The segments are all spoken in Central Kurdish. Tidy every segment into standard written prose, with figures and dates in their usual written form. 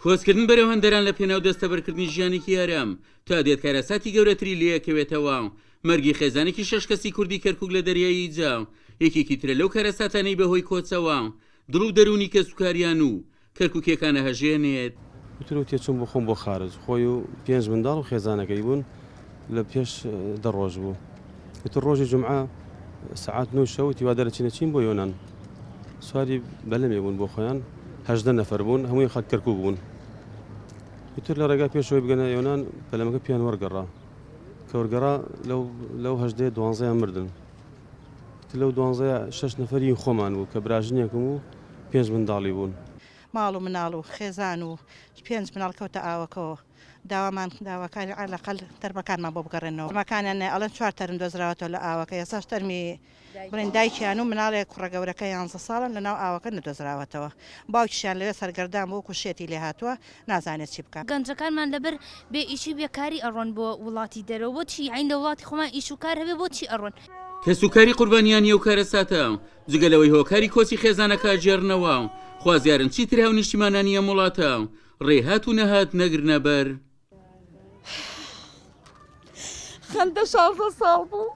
کۆچکردن بەرەو هەندەران لە پێناو دەستەبەرکردنی ژیانێکی ئارام تا دێت کارەساتی گەورەتری لێکەوێتەوە. مەرگی خێزانێکی شەش کەسی کوردی کەرکوک لە دەریای ئیجە یەکێکی ترە لەو کارەساتانەی بەهۆی کۆچەوە دڵ و دەروونی کەسوکاریان و کەرکوکیەکان ئەهەژێنێت. وتر و تێچووم بۆ خۆم بۆ خارج خۆی و پێنج منداڵ و خێزانەکەی بوون لە پێش دە ڕۆژ بوو وتر ڕۆژی جومعە سەعات نۆ شەو وتی وا دەرەچینە چین بۆ یۆنان سواری بەلەمێ بوون بۆ خۆیان 18 نەفەر بوون هەمووی خەڵک کەرکوک بوون وتر لە ڕێگا پێشەوەی بگەنە یۆنان بەلەمەکە پێیان وەرگەڕا کە وەرگەڕا لەو لەو هەژدەیە دوانزەیان مردن لەو دوانزەیە شەش نەفەری خۆمان بوو کە براژنێکم و پێنج منداڵی بوون. ماڵ و مناڵ و خێزان و پێنج مناڵ کەوتە ئاوەکەوە داوامان داواکاری عەلەقەل تەرمەکانمان بۆ بگەڕێنەوە تەرمەکانیان نە ئەڵێن چوار تەرم دۆزراوەتەوە لە ئاوەکە ئێستاش تەرمی بڵێن دایکیان و مناڵێک کوڕە گەورەکە یانزە ساڵن لەناو ئاوەکە نەدۆزراوەتەوە باوکیشیان لەوێ سەرگەردان بوو وەکو شێتی لێهاتووە نازانێت چی بکات. گەنجەکانمان لەبەر بێ ئیشی و بێکاری ئەڕۆن بۆ وڵاتی دەرەوە بۆچی یەعنی لە وڵاتی خۆمان ئیش و کار هەبێ بۆچی ئەڕۆن. کەسوکاری قوربانیانی ئەو کارەساتە جگە لەوەی هۆکاری کۆچی خێزانەکە ئەگێڕنەوە، خوازیارن چیتر هاونیشتیمانانی ئەم وڵاتە ڕێی هات و نەهات نەگرنە بەر. خەندە 16 ساڵ بوو.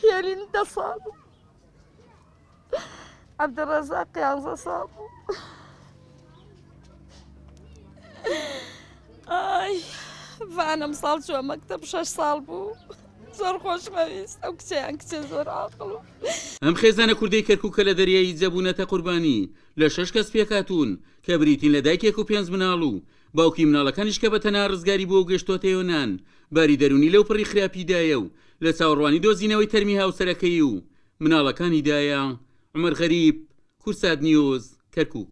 هێلین دە ساڵ بوو. عەبدولڕەزاق یانزە ساڵ بوو. ئای ڤانم ساڵ چووە مەکتەب شەش ساڵ بوو زۆر خۆشمەویست ئەو کچەیان کچێ زۆر عاقڵ و ئەم خێزانە کوردەی کەرکوک کە لە دەریای ئیجە بوونەتە قوربانی لە شەش کەس پێکهاتوون کە بریتین لە دایکێک و پێنج مناڵ و باوکی مناڵەکانیش کە بە تەنها ڕزگاری بووە و گەشتۆتە یۆنان باری دەروونی لەو پڕی خراپیدایە و لە چاوەڕوانی دۆزینەوەی تەرمی هاوسەرەکەی و مناڵەکانیدایە. عومەر غەریب، کوردسات نیوز، کەرکوک.